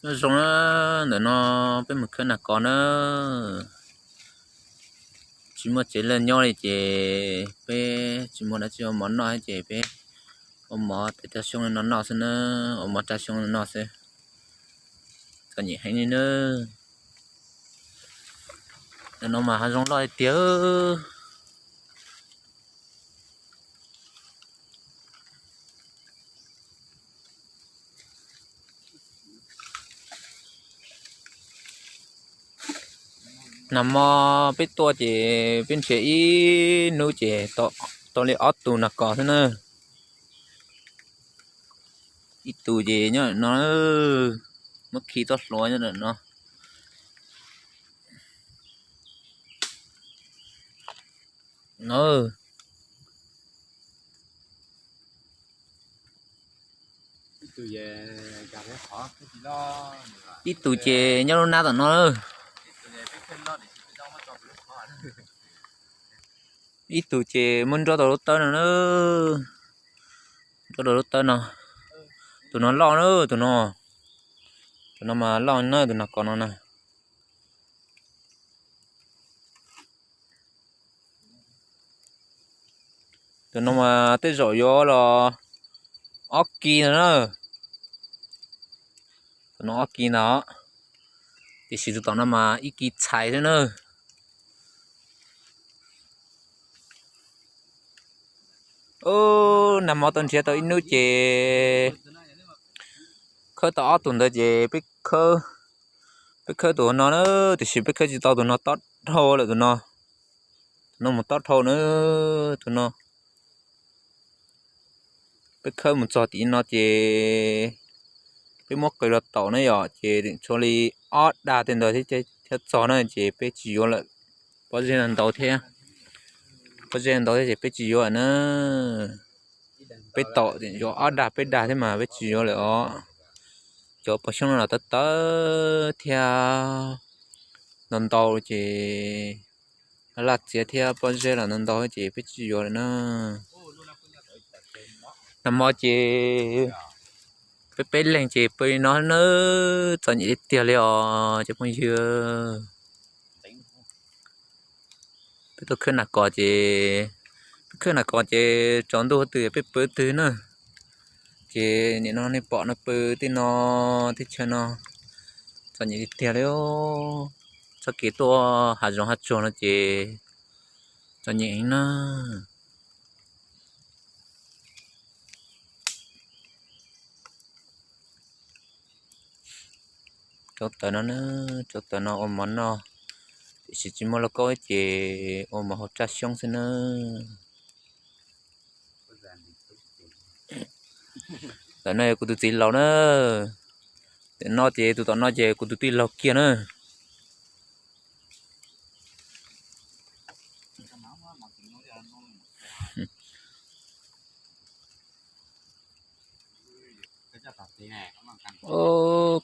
Nyob zoo na, ntawm no peb mus khawb nas kos na. Tsis muaj tsev lawj nyob li ces peb tsis muaj dab tsi ua mov noj ces peb ua mov tais raj xyoob no noj xwb na, ua mov raj xyoob no noj xwb. Txom nyem heev li na. Ntawm no mas hav zoov loj tiag. Nag hmo peb tuaj ces peb nrhiav ib hnub ces tau li ob tug nas kos xwb na. Ib tug ces nyob ntawm no, muab khi txoj hlua nyob ntawm no. Ib tug ces nyob lub nab tom no. Ib tug ces muab nrog tau lub tawb no na. Nrog tau lub tawb no. Tus no loj na, tus no. Tus no mas loj na, tus nas kos no na. Tus no mas tej zaum yuav los ob kis ntawd na. Tus no ob kis ntawd, tiam sis tus tom no mas ib kis txhais xwb na. Nag hmo tau nrhiav tau ib hnub ces khawb tau ob tug ntawd ces peb khawb tus no na, tiam sis peb khawb tsis tau tus no tob dhau lawm tus no. Tus no mus tob dhau na, tus no. Peb khawb mus txog tim no ces peb muab qw los taum na yom, ces tshuav li ob dag tej ntawd thiab txog na ces peb tsis yuav lawm. Pob zeb no ntau thiab, pob zeb no ntau thiab ces peb tsis yuav na. Peb taum yuav ob dag peb dag thiab mas peb tsis yuav lawm os. Cov pos xyoob no los tawv tawv thiab, ntau ntau ces laj txiav thiab pob zeb los ntau ntau ces peb tsis yuav lawm na. Nag hmo ces peb peb leeg ces pw li no na, txom nyem tiag tiag li os cov phooj ywg. Peb tuaj khawb nas kos ces, peb khawb nas kos ces tsaus ntuj twg peb pw twg na. Ces nim no nej pom no pw tej no, teb chaws no txom nyem tiag tiag li. Txoj kev tuaj hav zoov hav tsuag no ces txom nyem heev na. Rau taws no, rau taws no ua mov noj, tiam sis tsis muaj lauj kaub ces ua mov hauv raj xyoob xwb na. Ntawm no yog kuv tus txiv laus na. Ntawm no ces tus tom no ces kuv tus tij laug kiag na.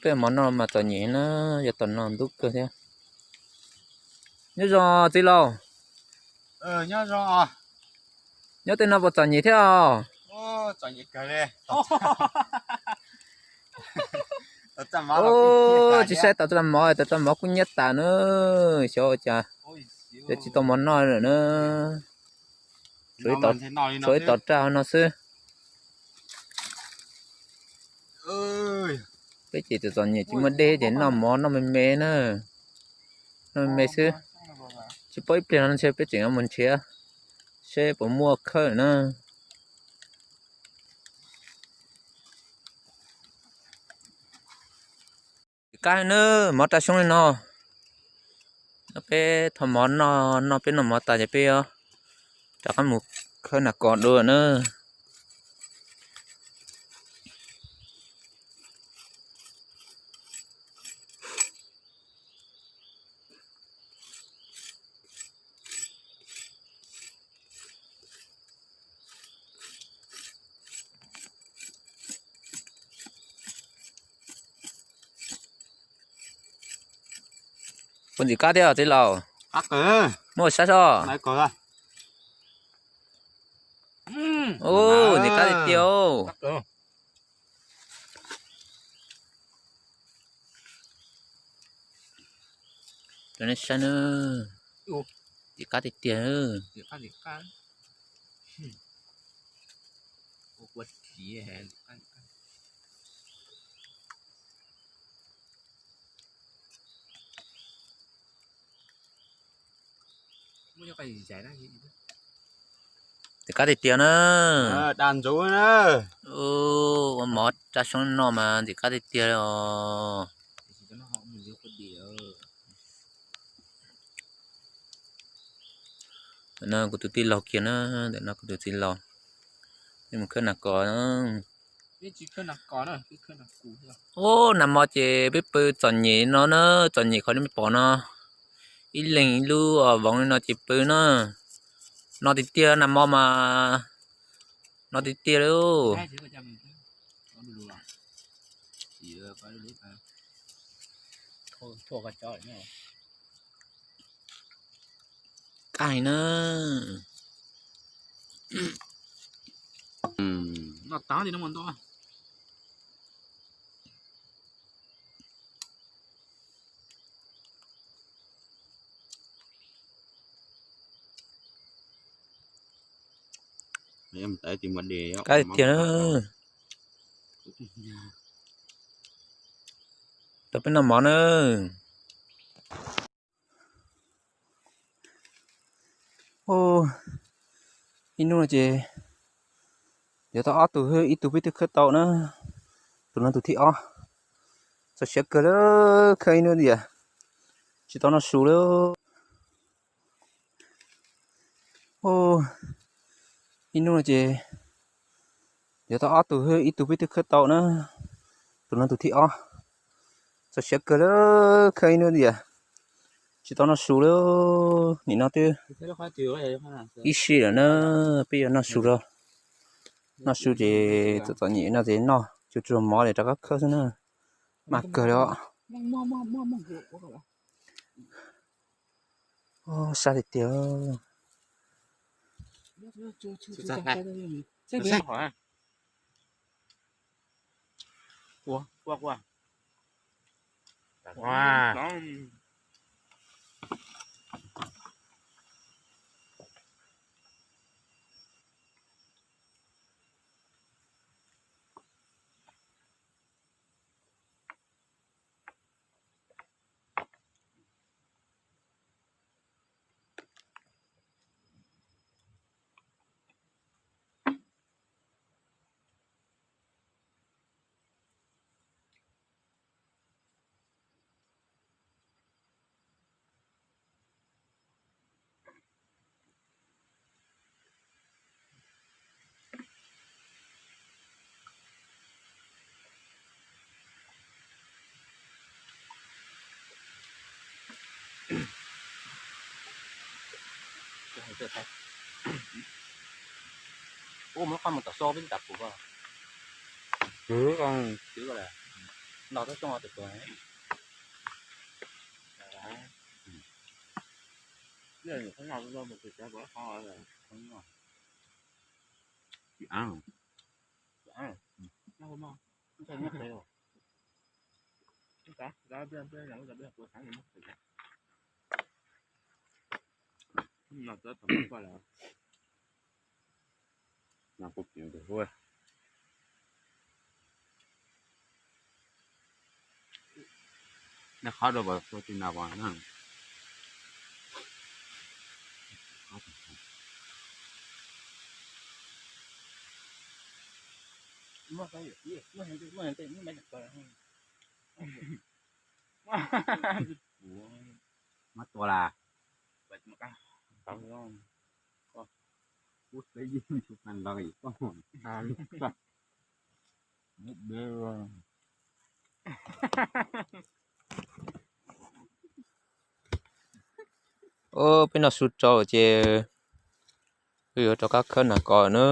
Peb mov noj mas txom nyem na, yog tom no ntub kawg thiab. Nyob zoo txiv laus. Nyob tej no puas txom nyem thiab os? Tsis saib tau txoj mov, tau txoj mov kuj nyiab tas na. Xyov ua cas, xyov tsis tau mov noj lawm na. Tshuav ib tom raj no xwb. Peb ces txom txom nyem tsis muaj dej ces noj mov noj me me na. Noj me me xwb. Tsis paub ib pliag no ntshe peb tseem yuav mus nrhiav seb puas muaj khawb na. Qab na, mov raj xyoob li no. No peb thau mov noj, noj peb noj mov tas ces peb rov qab mus khawb nas kos dua na. Puas ntxim qab thiab txiv laus? Muaj sab soj. Ntxim qab tiag tiag. Rau nej saib na, tim qab tiag tiag. Tim qab tiag tiag na. Ua mov tsa soob no mas tim qab tiag tiag os. Ntawm no kuv tus tij laug kiag na, ntawm no kuv tus tij laug, peb mus khawb nas kos. Ub, nag hmo ces peb pw txom nyem no na, txom nyem qhov li peb pom no, ib leeg ib lub voov li no ces pw na. No tiag tiag, nag hmo mas no tiag tiag lauj. Kaj na. Kaj tiag na. Rau peb noj mov na. Ib hnub no ces yuav tau ob tug, ib tug peb twb khawb tau na, tus no tus thib ob. Txaus siab kawg li, khawb ib hnub tias tsis tau noj su li. Ib hnub no ces yuav tau ob tug, ib tug peb twb khawb tau na, tus no tus thib ob. Txaus siab kawg li, khawb ib hnub tias tsis tau noj su li. Nim no twb ib sij lawm na, peb yuav noj su rau, noj su ces txom txom nyem no ces noj tsuag tsuag mov li rov qab khawb xwb na. Mas kawg li os. Sab tiag tiag. Ua muab qhov mus tom xo peb tas kuv ko. Kwv ko, kwv ko lawm. Noj tau xyoo tus tuag. Nej qhob rau pom tua tig no pom na. Muab tua las. Ub, peb noj su tsau ces peb yuav rov qab khawb nas kos na.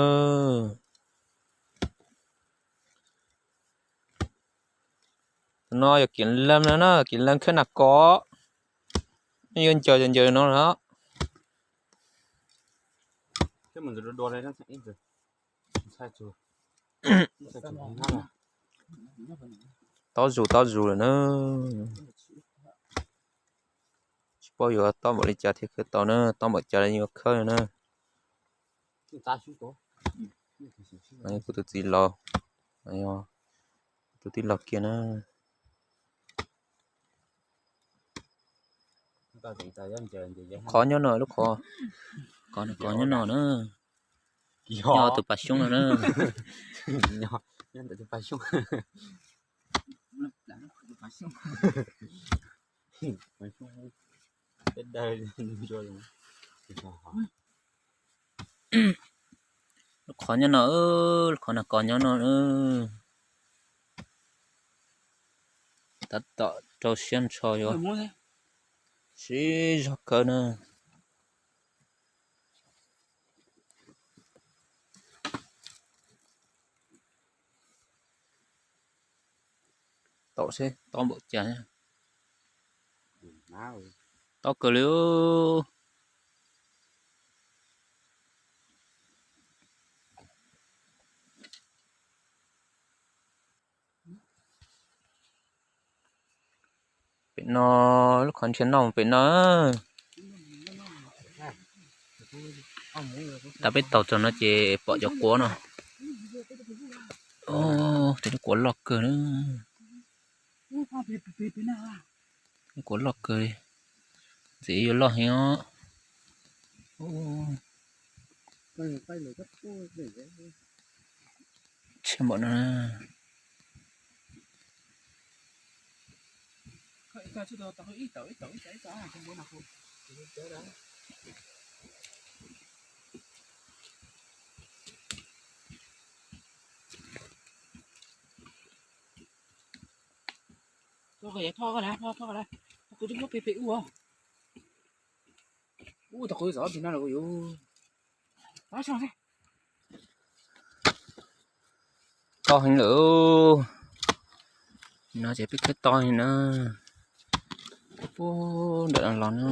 Tus no yog kiam lees no na, kiam lees khawb nas kos. Nej yuav ncaws ncaws no na. Tob zus tob zus lawm na. paub yuav tob npaum li cas thiaj khawb tau na, tob npaum cas li yuav khawb na. Kuv tus txiv laus, tus tij laug kiag na. Qhov nyob no lub qhov, qhov nyob no na. Nyob tus pas xyoob no na. Lub qhov nyob no, lub qhov na kos nyob no. Tab tom rau siab ntsho yuav siv zog kawg na. Tau seb tob npaum cas. Tob kawg li. Pem no, lub qhov nrhiav noj pem no. Tab peb taug txog no ces pom cov quav no. Tej lub quav loj kawg na. Lub quav loj kawg li. Ntxiv yuav loj heev os. Tshiab npaum no. Tau heev lawm. No ces peb khawb tau heev na. Puag nram no los no.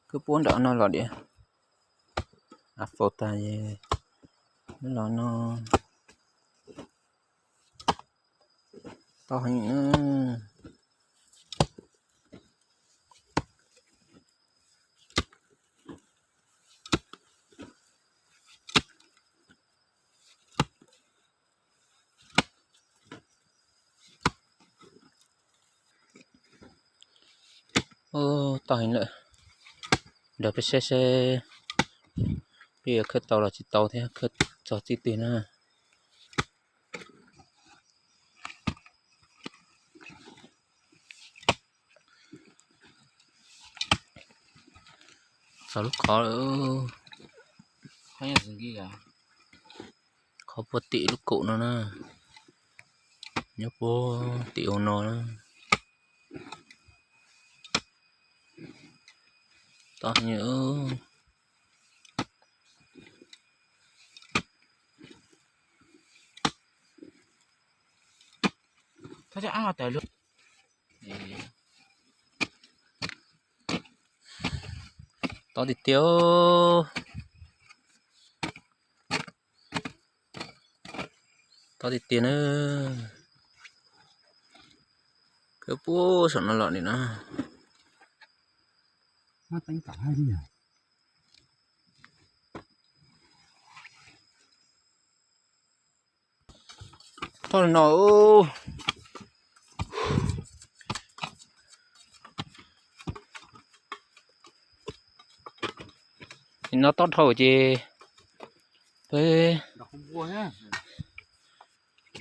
Khawb puag nram no los diam. Av faus tag es los no. Tau heev na. Tau heev lawm. Nrog peb saib seb peb yuav khawb tau los tsis tau thiab khawb txog txij twg na. Txog lub qhov, qhov puag tim lub kaum no na, nyob puag tim hauv no na. Tau heev. Tob tiag tiag. Tob tiag tiag na. Khawb puag saum no los li na. Tob no. Nim no tob dhau ces peb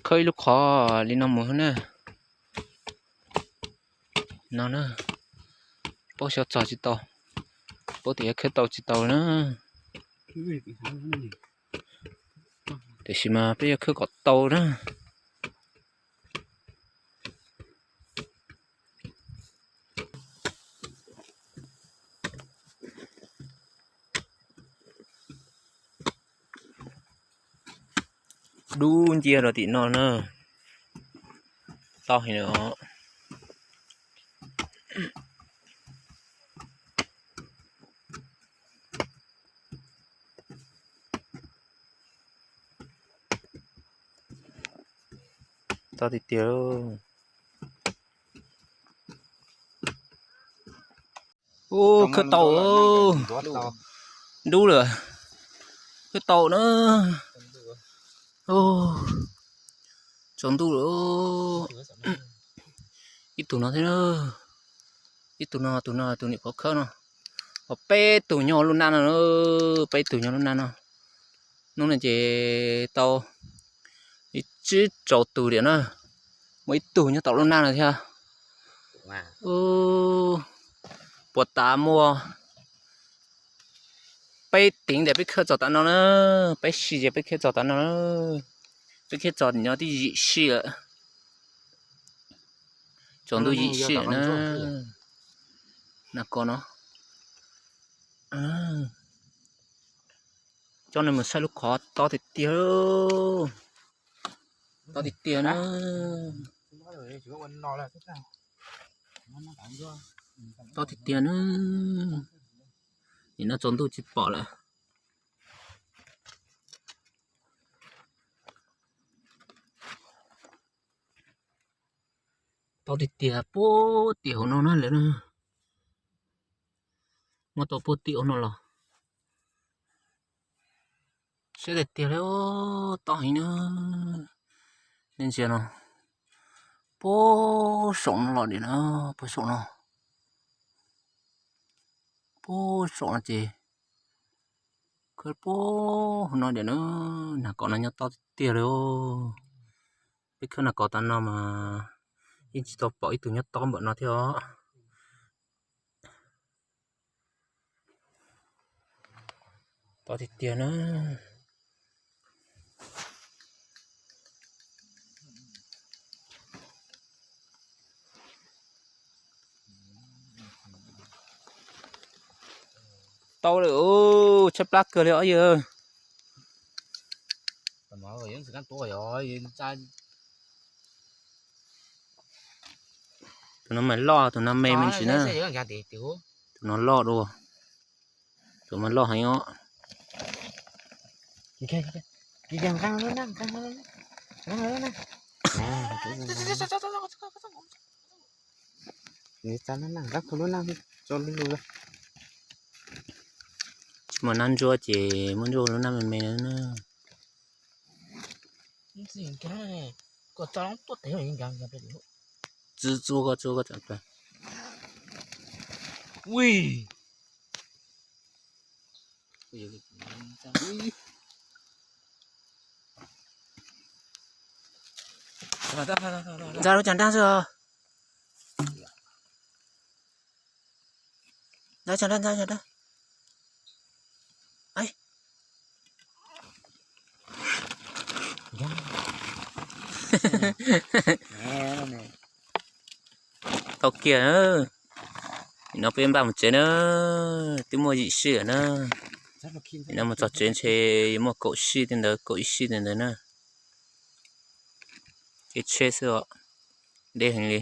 khawb ib lub qhov li no mus na. No na, paub xyov txog tsis tau, paub tias yuav khawb tau tsis tau na. Tiam sis mas peb yuav khawb kom tau na. Dub ncia rau tim no na. Tau heev os. Tau tiag tiag lauj. Ub, khawb tau. Dub lawm. Khawb tau na. Tsaus ntuj lawm. Ib tug no thiab na. Ib tug no, tus no tus niam pov khawb no. Ho peb tug nyob lub nab no, peb tug nyob lub nab no. Hnub no ces tau ib tsib rau tus diam na. Muaj ib tug nyob tom lub nab no thiab. Puas tas muaj peb teev tias peb khawb txog tom no na, peb sij ces peb khawb txog tom no na, peb khawb txog nyob twb yim sij lawm. Tsaus ntuj yim sij lawm na. Nas kos no. Coj nej mus saib lub qhov tob tiag tiag. Tob tiag tiag na. Tob tiag tiag na. Nim no tsaus ntuj tsis pom lawm. Tob tiag tiag puag tim hauv no na lawm na. Muab tau puag tim hauv no los. Siab tiag tiag li, tob heev na. Nej ntsia no, puag saum no los diam na, puag saum no. Puag saum no ces khawb puag hauv no diam na. Nas kos no nyob tob tiag tiag li. Peb khawb nas kos tas no mas yeej tsis tau pom ib tug nyob tob npaum no thiab os. Tob tiag tiag na. Tau lawm, tshaib plab kawg li os yawg. Tus no mas loj, tus no me me ntsis na. Tus no loj dua. Tus no loj heev os. Tsis muaj nab ntsuab ces muab ntsuab lub nab me me na. Txu txua ko txua ko. Ntxa lub cas nrag xwb os. Ntxa cas nrag, ntxa cas nrag. Tau kiag na. Nim no peb npaj mus tsev na, twb muaj yim sij lawm na. Nim no mus txog tsev ntshe yuav muaj kaum sij tej ntawd, kaum ib sij tej ntawd na. Kev tsheb xwb os, deb heev li.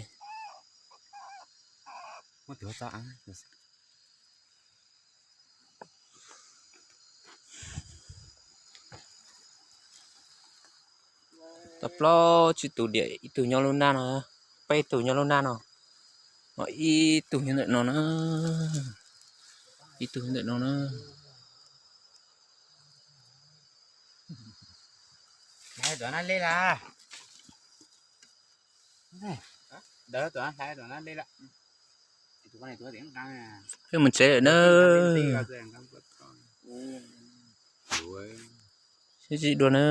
Tau plaub tsib tus diam, ib tug nyob lub nab no, peb tug nyob lub nab no, ib tug nyob ntawm no na, ib tug nyob ntawm no na. Peb mus tsev lawm na. Sib ntsib dua na.